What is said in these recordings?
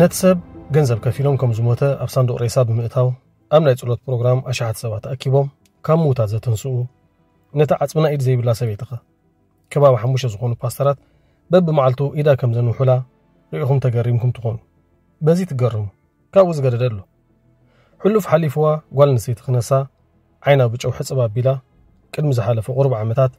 ነቲ ሰብ ገንዘብ ከፊሎም ከም ዝሞተ ኣብ ሳንዱቕ ሬሳ ብምእታው፣ ኣብ ናይ ጸሎት ፕሮግራም ኣሽሓት ሰባት ተኣኪቦም ካብ ምዉታት ዘተንስኡ፣ ነታ ዓጽምና ኢድ ዘይብላ ሰበይትኸ? ከባቢ ሓሙሽተ ዝኾኑ ፓስተራት በብመዓልቱ ኢዳ ከም ዘንውሑላ ርኢኹም ተገሪምኩም ትኾኑ። በዚ ትገርሙ። ካብኡ ዝገደደ ኣሎ። ሕሉፍ ሓሊፍዋ ጓል ኣንስተይቲ ክነሳ ዓይና ብጨው ሕጽብ ኣቢላ፣ ቅድሚ ዝሓለፈ ቁሩብ ዓመታት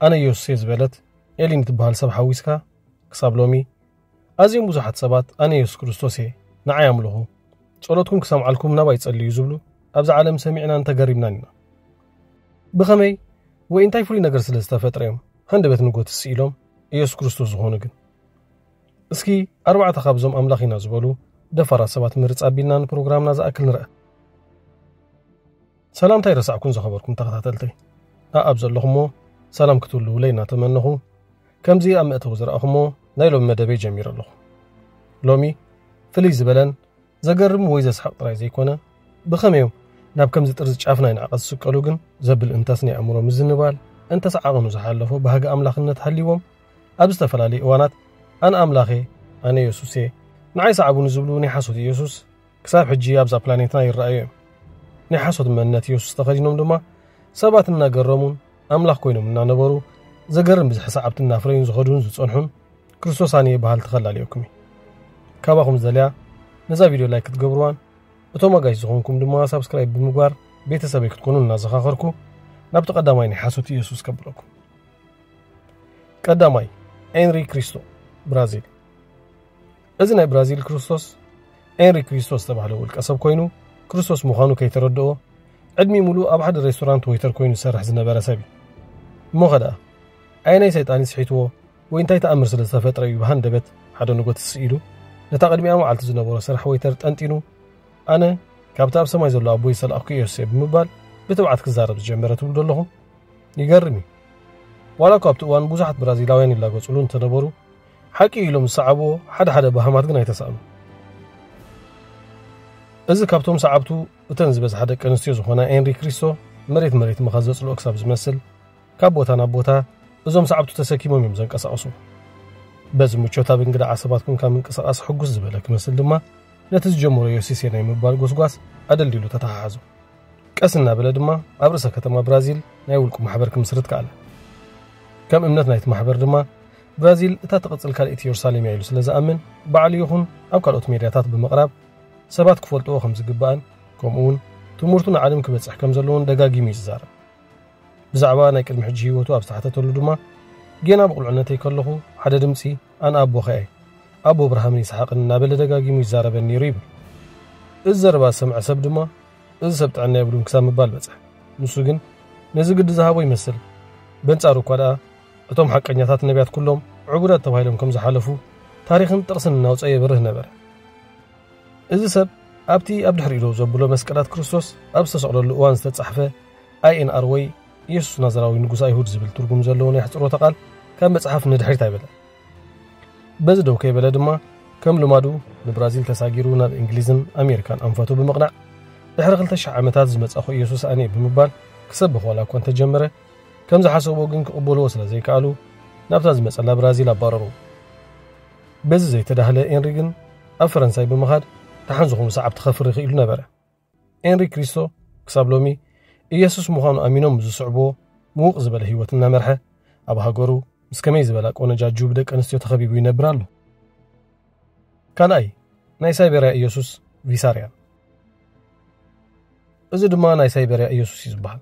ኣነ ኢየሱስ እየ ዝበለት ኤሊን ትበሃል ሰብ ሓዊስካ፣ ክሳብ ሎሚ ኣዝዮም ብዙሓት ሰባት ኣነ ኢየሱስ ክርስቶስ እየ፣ ንዓይ ኣምልኹ፣ ጸሎትኩም ክሰምዓልኩም ናባይ ጸልዩ ዝብሉ ኣብዛ ዓለም ሰሚዕናን ተገሪምናን ኢና። ብኸመይ ወይ እንታይ ፍሉይ ነገር ስለ ዝተፈጥረ እዮም ሃንደበት ንጎት ስኢሎም ኢየሱስ ክርስቶስ ዝኾኑ ግን? እስኪ ኣርባዕተ ካብዞም ኣምላኽ ኢና ዝበሉ ደፋራት ሰባት ምርጽ ኣቢልና ንፕሮግራምና ዝኣክል ንርአ። ሰላምታ ይረሳዕኩን ዝኸበርኩም ተኸታተልተይ። ኣኣብ ዘለኹሞ ሰላም ክትህልዉለይ እናተመነኹ፣ ከምዚ ኣብ መእተዊ ዝረኣኹሞ ናይ ሎሚ መደበይ ጀሚረ ኣለኹ። ሎሚ ፍልይ ዝበለን ዘገርም ወይ ዘስሕቕ ጥራይ ዘይኮነ፣ ብኸመዮም ናብ ከምዚ ጥርዚ ጫፍ ናይ ንዕቀት ዝስቀሉ ግን ዘብል እንተስ ናይ ኣእምሮ ምዝንባል፣ እንተስ ዓቐኑ ዝሓለፎ ባህጊ ኣምላኽነት ሃልይዎም፣ ኣብ ዝተፈላለዩ እዋናት ኣነ ኣምላኽ እየ፣ ኣነ የሱስ እየ፣ ንዓይ ሰዓቡኒ ዝብሉ ናይ ሓሶት ኢየሱስ ክሳብ ሕጂ ኣብዛ ፕላኔትና ይረኣዩ እዮም። ናይ ሓሶት መንነት ኢየሱስ ተኸዲኖም ድማ ሰባት እናገረሙን ኣምላኽ ኮይኖም እናነበሩ ዘገርም ብዝሒ ሰዓብቲ እናፍረዩን ዝኸዱን ዝጸንሑን ክርስቶስ ኣነ እየ በሃልቲ ከላልየኩም እዩ። ካባኹም ዝደልያ ነዛ ቪድዮ ላይክ ክትገብርዋን እቶም ኣጋይሽ ዝኾንኩም ድማ ሳብስክራይብ ብምግባር ቤተሰበይ ክትኮኑ እናዘኻኸርኩ ናብቲ ቀዳማይ ናይ ሓሶት ኢየሱስ ከብለኩም። ቀዳማይ፣ ኤንሪ ክሪስቶ፣ ብራዚል። እዚ ናይ ብራዚል ክርስቶስ ኤንሪ ክሪስቶ ዝተባህለ ውልቀ ሰብ ኮይኑ ክርስቶስ ምዃኑ ከይተረድኦ ዕድሚ ሙሉእ ኣብ ሓደ ሬስቶራንት ዌይተር ኮይኑ ዝሰርሕ ዝነበረ ሰብ እዩ። እሞ ኸ ደኣ ኣየናይ ሰይጣን እዩ ስሒትዎ ወይ እንታይ ተኣምር ስለ ዝተፈጥረ እዩ ብሃንደበት ሓደ ንጎት ስኢሉ ነታ ቅድሚኣ መዓልቲ ዝነበሮ ስራሕ ዌይተር ጠንጢኑ ኣነ ካብቲ ኣብ ሰማይ ዘሎ ኣቦይ ዝተላእኩ ኢየሱስ እየ ብምባል ብትብዓት ክዛረብ ዝጀመረ ትብሉ ዘለኹም? ይገርም እዩ። ዋላ እኳ ኣብቲ እዋን ብዙሓት ብራዚላውያን ይላገጹሉ እንተነበሩ ሓቂ ኢሎም ዝሰዓብዎ ሓደ ሓደ ባሃማት ግን ኣይተሳእኑ። እዚ ካብቶም ሰዓብቱ እተን ዝበዝሓ ደቂ ኣንስትዮ ዝኾና ኤንሪ ክሪስቶ መሬት መሬት ምኻ ዘጽልኦ ክሳብ ዝመስል ካብ ቦታ ናብ ቦታ እዞም ሰዓብቱ ተሰኪሞም እዮም ዘንቀሳቕሱ። በዚ ምቾት ኣብ እንግዳ ዓሰባት ኮንካ ምንቅስቓስ ሕጉስ ዝበለ ክመስል ድማ ነቲ ዝጀመሮ ዮሲሴ ናይ ምባል ጎስጓስ ኣደልዲሉ ተተሓሓዞ። ቀስ እናበለ ድማ ኣብ ርእሰ ከተማ ብራዚል ናይ ውልቁ ማሕበር ክምስርት ከኣለ። ከም እምነት ናይቲ ማሕበር ድማ ብራዚል እታ ትቕጽል ካልኣይቲ የሩሳሌም እያ ኢሉ ስለ ዝኣምን ባዕሉ ይኹን ኣብ ካልኦት ሜድያታት ብምቕራብ ሰባት ክፈልጥዎ ከም ዝግባእን ከምኡውን ትምህርቱ ንዓለም ክበጽሕ ከም ዘለዎን ደጋጊሙ እዩ ዝዛረብ። ብዛዕባ ናይ ቅድሚ ሕጂ ህይወቱ ኣብ ዝተሓተተሉ ድማ ጌና ብቑልዕነተይ ከለኹ ሓደ ድምጺ ኣነ ኣቦኻ እየ፣ ኣቦ ኣብርሃምን ይስሓቅን እናበለ ደጋጊሙ ይዛረበን ነይሩ ይብል። እዚ ዘረባ ዝሰምዐ ሰብ ድማ እዚ ሰብ ጥዕና የብሉን ክሳብ ምባል በጽሐ። ንሱ ግን ነዚ ግዲ ዝሃቦ ይመስል። በንጻሩ እኳ ደኣ እቶም ሓቀኛታት ነቢያት ኩሎም ዕቡዳት ተባሂሎም ከም ዝሓለፉ ታሪኽን ጥቕስን እናውጸ የብርህ ነበረ። እዚ ሰብ ኣብቲ ኣብ ድሕሪኡ ደው ዘብሎ መስቀላት ክርስቶስ ኣብ ዝተሰቕለሉ እዋን ዝተጻሕፈ ኣይኤንኣር ወይ ኢየሱስ ናዝራዊ ንጉስ ኣይሁድ ዝብል ትርጉም ዘለዎ ናይ ኣሕጽሮተ ቃል ካብ መጽሓፍ ንድሕሪት ኣይበለ። በዚ ደው ከይበለ ድማ ከም ልማዱ ንብራዚል ተሳጊሩ ናብ እንግሊዝን ኣሜሪካን ኣንፈቱ ብምቕናዕ ድሕሪ ክልተ ሽሕ ዓመታት ዝመጻኹ ኢየሱስ ኣነ እየ ብምባል ክሰብኽ ዋላ እኳ እንተጀመረ ከም ዝሓሰብዎ ግን ክቕበልዎ ስለ ዘይከኣሉ ናብታ ዝመጸላ ብራዚል ኣባረሩ። በዚ ዘይተዳህለ ኤንሪ ግን ኣብ ፈረንሳይ ብምኻድ ደሓን ዝኾኑ ሰዓብቲ ከፍሪ ክኢሉ ነበረ። ኤንሪ ክሪስቶ ክሳብ ሎሚ ኢየሱስ ምዃኑ ኣሚኖም ዝስዕብዎ ምዉቕ ዝበለ ህይወት እናመርሐ ኣብ ሃገሩ ምስ ከመይ ዝበላ ቆነጃጁ ብደቂ ኣንስትዮ ተኸቢቡ ይነብር ኣሎ። ካልኣይ፣ ናይ ሳይቤርያ ኢየሱስ ቪሳርያ። እዚ ድማ ናይ ሳይቤርያ ኢየሱስ እዩ ዝበሃል።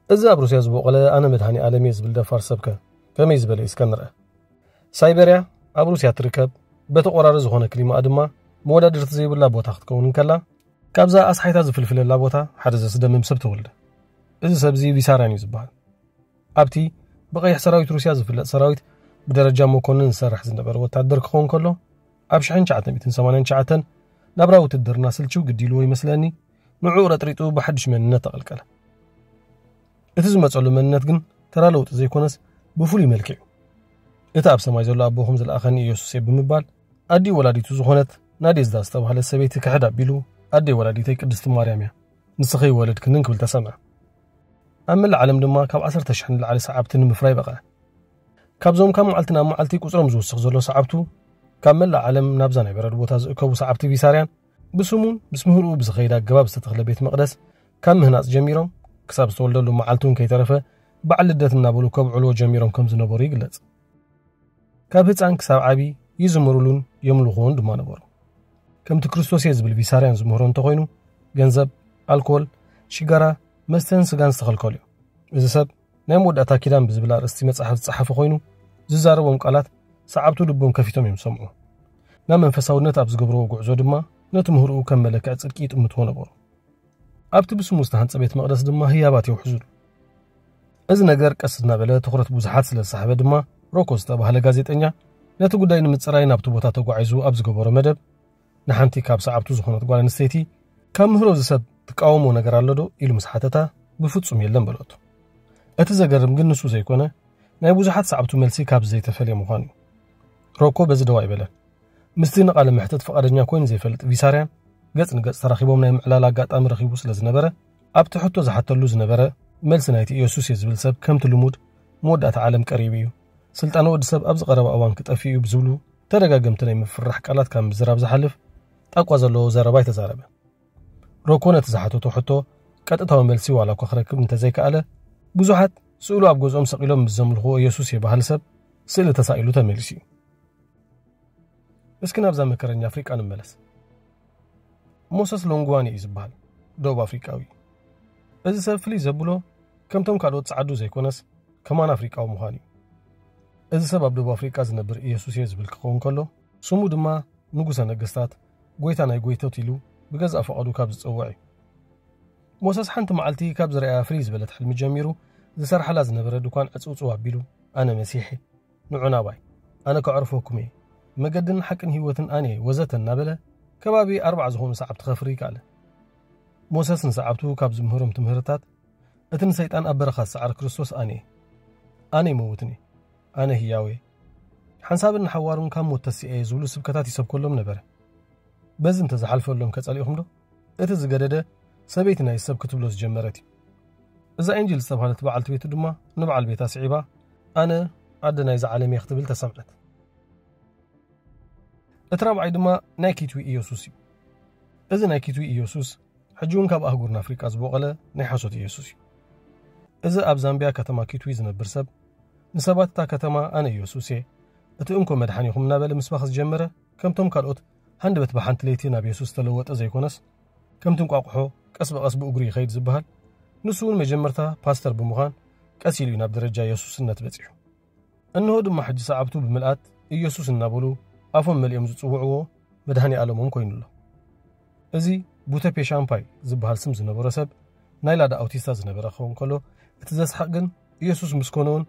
እዚ ኣብ ሩስያ ዝበቖለ ኣነ መድሃኒ ዓለም እየ ዝብል ደፋር ሰብከ ከመይ ዝበለ እዩ እስከ ንርአ። ሳይቤርያ ኣብ ሩስያ ትርከብ፣ በቲ ቆራሪ ዝኾነ ክሊማኣ ድማ መወዳድርቲ ዘይብላ ቦታ ክትከውን እንከላ ካብዛ ኣስሓይታ ዝፍልፍለላ ቦታ ሓደ ዘስደምም ሰብ ተወልደ። እዚ ሰብዚ ቪሳርያን እዩ ዝበሃል። ኣብቲ ብቐይሕ ሰራዊት ሩስያ ዝፍለጥ ሰራዊት ብደረጃ መኮንን ዝሰርሕ ዝነበረ ወታደር ክኸውን ከሎ ኣብ ሽሕን ትሽዓተ ሚእትን ሰማንያን ትሽዓተን ናብራ ውትድርና ስልችው ግዲልዎ ይመስለኒ ንዕኡ ረጥሪጡ ብሓድሽ መንነት ተቐልቀለ። እቲ ዝመጸሉ መንነት ግን ተራ ለውጢ ዘይኮነስ ብፍሉይ መልክዕ እዩ። እቲ ኣብ ሰማይ ዘሎ ኣቦኹም ዝለኣኸኒ ኢየሱስ እየ ብምባል ኣዲ ወላዲቱ ዝኾነት ናዴዝዳ ዝተባህለት ሰበይቲ ክሕድ ኣቢሉ ኣደይ ወላዲተይ ቅድስቲ ማርያም እያ ንስኺ ይወለድክንን ክብል ተሰምዐ። ኣብ መላእ ዓለም ድማ ካብ ዓሰርተ ሽሕ ንላዕሊ ሰዓብቲ ንምፍራይ በቕዐ። ካብዞም ካብ መዓልቲ ናብ መዓልቲ ቁጽሮም ዝውስኽ ዘሎ ሰዓብቱ ካብ መላእ ዓለም ናብዛ ናይ በረድ ቦታ ዝእከቡ ሰዓብቲ ቪሳርያን ብስሙን ምስ ምህርኡ ብዝኸይድ ኣገባብ ዝተተኽለ ቤት መቕደስ ካብ ምህናጽ ጀሚሮም ክሳብ ዝተወልደሉ መዓልቲ እውን ከይተረፈ በዓል ልደት እናበሉ ከብዕልዎ ጀሚሮም ከም ዝነበሩ ይግለጽ። ካብ ህፃን ክሳብ ዓቢ ይዝምሩሉን የምልኹዎን ድማ ነበሩ። ከምቲ ክርስቶስ እየ ዝብል ቪሳርያን ዝምህሮ እንተኾይኑ ገንዘብ፣ ኣልኮል፣ ሽጋራ፣ መስተን ስጋን ዝተኸልከሉ እዮም። እዚ ሰብ ናይ መወዳእታ ኪዳን ብዝብል ኣርእስቲ መጽሓፍ ዝጸሓፈ ኮይኑ ዝዛረቦም ቃላት ሰዓብቱ ልቦም ከፊቶም እዮም ዝሰምዑ። ናብ መንፈሳውነት ኣብ ዝገብርዎ ጉዕዞ ድማ ነቲ ምህርኡ ከም መለክዕ ጽድቂ ይጥምትዎ ነበሩ። ኣብቲ ብስሙ ዝተሃንጸ ቤት መቕደስ ድማ ህያባት የውሕዙሉ። እዚ ነገር ቀስ እናበለ ትኹረት ብዙሓት ስለ ዝሰሓበ ድማ ሮኮ ዝተባህለ ጋዜጠኛ ነቲ ጉዳይ ንምጽራይ ናብቲ ቦታ ተጓዒዙ ኣብ ዝገበሮ መደብ ንሓንቲ ካብ ሰዓብቱ ዝኾነት ጓል ኣንስተይቲ ካብ ምህሮ እዚ ሰብ ትቃወሞ ነገር ኣሎ ዶ ኢሉ ምስ ሓተታ ብፍጹም የለን በለቱ። እቲ ዘገርም ግን ንሱ ዘይኮነ ናይ ብዙሓት ሰዓብቱ መልሲ ካብ ዘይተፈልየ ምዃኑ እዩ። ሮኮ በዚ ደው ኣይበለን። ምስቲ ንቓለ መሕትት ፍቓደኛ ኮይኑ ዘይፈልጥ ቪሳርያን ገጽ ንገጽ ተራኺቦም ናይ ምዕላል ኣጋጣሚ ረኺቡ ስለ ዝነበረ ኣብቲ ሕቶ ዝሓተሉ ዝነበረ መልሲ ናይቲ ኢየሱስ እየ ዝብል ሰብ ከምቲ ልሙድ መወዳእታ ዓለም ቀሪቡ እዩ፣ ስልጣን ወዲ ሰብ ኣብዚ ቀረባ እዋን ክጠፍእ እዩ ብዝብሉ ተደጋገምቲ ናይ ምፍራሕ ቃላት ካብ ምዝራብ ዝሓልፍ ጣቋ ዘለዎ ዘረባ ኣይተዛረበ። ሮኮ ነቲ ዝሓተቶ ሕቶ ቀጥታዊ መልሲ ዋላ እኳ ክረክብ እንተዘይከኣለ ብዙሓት ስእሉ ኣብ ገዝኦም ሰቒሎም ምስ ዘምልኽዎ ኢየሱስ እየ በሃሊ ሰብ ስእሊ ተሳኢሉ ተመሊሱ እዩ። እስኪ ናብዛ መከረኛ ኣፍሪቃ ንመለስ። ሞሰስ ሎንግዋኒ እዩ ዝበሃል፣ ደቡብ ኣፍሪቃዊ እዩ። እዚ ሰብ ፍልይ ዘብሎ ከምቶም ካልኦት ጸዓዱ ዘይኮነስ ከማን ኣፍሪቃዊ ምዃኑ እዩ። እዚ ሰብ ኣብ ደቡብ ኣፍሪቃ ዝነብር ኢየሱስ እየ ዝብል ክኸውን ከሎ ስሙ ድማ ንጉሰ ነገስታት፣ ጎይታ ናይ ጎይቶት ኢሉ ብገዛእ ፈቓዱ ካብ ዝጸውዕ እዩ። ሞሰስ ሓንቲ መዓልቲ ካብ ዝረኣያ ፍልይ ዝበለት ሕልሚ ጀሚሩ ዝሰርሓላ ዝነበረ ድኳን ዕጽውጽው ኣቢሉ ኣነ መሲሕ ንዑ ናባይ ኣነ ከዕርፈኩም እየ መገድን ሓቅን ህይወትን ኣነ እየ ወዘተ እናበለ ከባቢ ኣርባዕ ዝኾኑ ሰዓብቲ ከፍሪ ይከኣለ። ሞሰስ ንሰዓብቱ ካብ ዝምህሮም ትምህርታት እቲ ንሰይጣን ኣብ በረኻ ዝሰዓረ ክርስቶስ ኣነ እየ። ኣነ ይመውትን እየ፣ ኣነ ህያው እየ፣ ሓንሳብን ንሓዋሩን ካብ ሞት ተሲኤ እየ ዝብሉ ስብከታት ይሰብከሎም ነበረ። በዚ እንተዝሓልፈሎም ከጸሊእኹም ዶ? እቲ ዝገደደ ሰበይቲ ናይ ሰብ ክትብሎ ዝጀመረት እዩ። እዛ ኤንጅል ዝተባህለት በዓልቲ ቤቱ ድማ ንበዓል ቤታ ስዒባ ኣነ ኣደ ናይዚ ዓለም እየ ክትብል ተሰምዐት። እቲ ራብዓይ ድማ ናይ ኪትዊ ኢየሱስ እዩ። እዚ ናይ ኪትዊ ኢየሱስ ሕጂ እውን ካብ ኣህጉርና ኣፍሪቃ ዝበቆለ ናይ ሓሶት ኢየሱስ እዩ። እዚ ኣብ ዛምቢያ ከተማ ኪትዊ ዝነብር ሰብ ንሰባት እታ ከተማ ኣነ ኢየሱስ እየ እቲ እንኮ መድሓኒኹም እናበለ ምስባኽ ዝጀመረ ከምቶም ካልኦት ሃንደበት ብሓንቲ ለይቲ ናብ የሱስ ዝተለወጠ ዘይኮነስ ከምቲ እንቋቑሖ ቀስ ብቐስ ብእግሩ ይኸይድ ዝበሃል ንሱ እውን መጀመርታ ፓስተር ብምዃን ቀስ ኢሉ እዩ ናብ ደረጃ የሱስነት በጺሑ። እንሆ ድማ ሕጂ ሰዓብቱ ብምልኣት ኢየሱስ እናበሉ ኣፎም መሊኦም ዝጽውዕዎ መድሃኒ ዓለሞም ኮይኑ ኣሎ። እዚ ቡተፔ ሻምፓይ ዝበሃል ስም ዝነበሮ ሰብ ናይ ላዳ ኣውቲስታ ዝነበረ ክኸውን ከሎ እቲ ዘስሓቕ ግን ኢየሱስ ምስ ኮነውን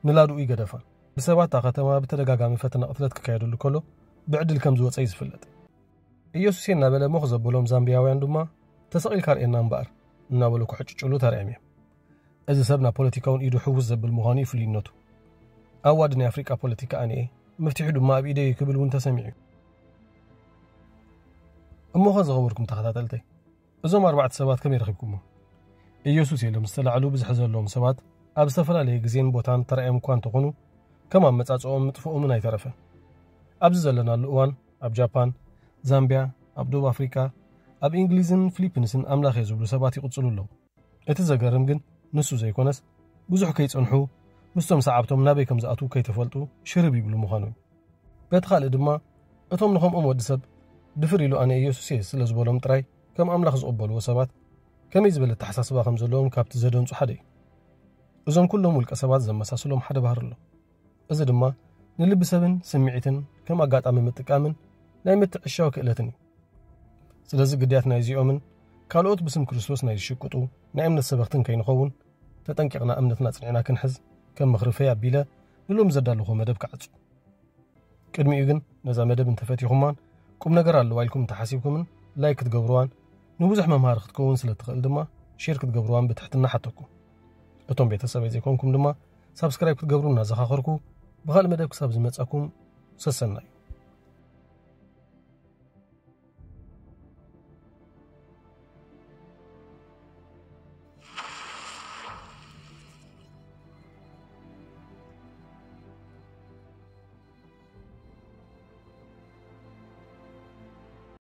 ንላድኡ ይገደፋን ብሰባት እታ ከተማ ብተደጋጋሚ ፈተና ቅትለት ክካየደሉ ከሎ ብዕድል ከም ዝወፀ እዩ ዝፍለጥ። ኢየሱስ እናበለ ሞኽ ዘበሎም ዛምቢያውያን ድማ ተሰቒልካ ርእየና እምበኣር እናበሉ ክሕጭጭሉ ተራእዮም እዮም። እዚ ሰብ ናብ ፖለቲካ እውን ኢዱ ሕውስ ዘብል ምዃኑ እዩ ፍልይነቱ። ኣዋዲ ናይ ኣፍሪቃ ፖለቲካ ኣነ እየ፣ መፍትሑ ድማ ኣብ ኢደይ እዩ ክብል እውን ተሰሚዑ እዩ። እሞኸ ዝኸበርኩም ተኸታተልተይ እዞም ኣርባዕተ ሰባት ከመይ ረኺብኩሞ? ኢየሱስ የሎም ዝተላዕሉ ብዝሒ ዘለዎም ሰባት ኣብ ዝተፈላለየ ግዜን ቦታን ተራእዮም እኳ እንተኾኑ ከም ኣመጻጽኦም ምጥፍኦምን ኣይተረፈን። ኣብዚ ዘለናሉ እዋን ኣብ ጃፓን፣ ዛምቢያ፣ ኣብ ደቡብ ኣፍሪቃ፣ ኣብ እንግሊዝን ፊሊፒንስን ኣምላኽ እየ ዝብሉ ሰባት ይቕጽሉ ኣለዉ። እቲ ዘገርም ግን ንሱ ዘይኮነስ ብዙሕ ከይጸንሑ ምስቶም ሰዓብቶም ናበይ ከም ዝኣትዉ ከይተፈልጡ ሽርብ ይብሉ ምዃኑ እዩ። በቲ ካልእ ድማ እቶም ንኸምኦም ወዲ ሰብ ድፍር ኢሉ ኣነ ኢየሱስ እየ ስለ ዝበሎም ጥራይ ከም ኣምላኽ ዝቕበልዎ ሰባት ከመይ ዝበለ ኣተሓሳስባ ከም ዘለዎም ካብቲ ዘደንጹ ሓደ እዩ። እዞም ኩሎም ውልቀ ሰባት ዘመሳስሎም ሓደ ባህሪ ኣሎ። እዚ ድማ ንልቢ ሰብን ስምዒትን ከም ኣጋጣሚ ምጥቃምን ናይ ምትዕሻው ክእለትን እዩ። ስለዚ ግድያት ናይዚኦምን ካልኦት ብስም ክርስቶስ ናይ ዝሽቅጡ ናይ እምነት ሰበኽትን ከይንኸውን ተጠንቂቕና እምነትና ጽኒዕና ክንሕዝ ከም ምኽሪ ፈይ ኣቢለ ንሎም ዘዳለኹ መደብ ክዓጹ። ቅድሚኡ ግን ነዛ መደብ እንተፈቲኹማን ቁም ነገር ኣለዋ ኢልኩም እንተሓሲብኩምን ላይክ ክትገብርዋን ንብዙሕ መምሃሪ ክትከውን ስለ ትኽእል ድማ ሼር ክትገብርዋን ብትሕትና ሓተኩም። እቶም ቤተሰበይ ዘይኮንኩም ድማ ሳብስክራይብ ክትገብሩ እናዘኻኸርኩ ብኻልእ መደብ ክሳብ ዝመጻኩም ሰሰና እዩ።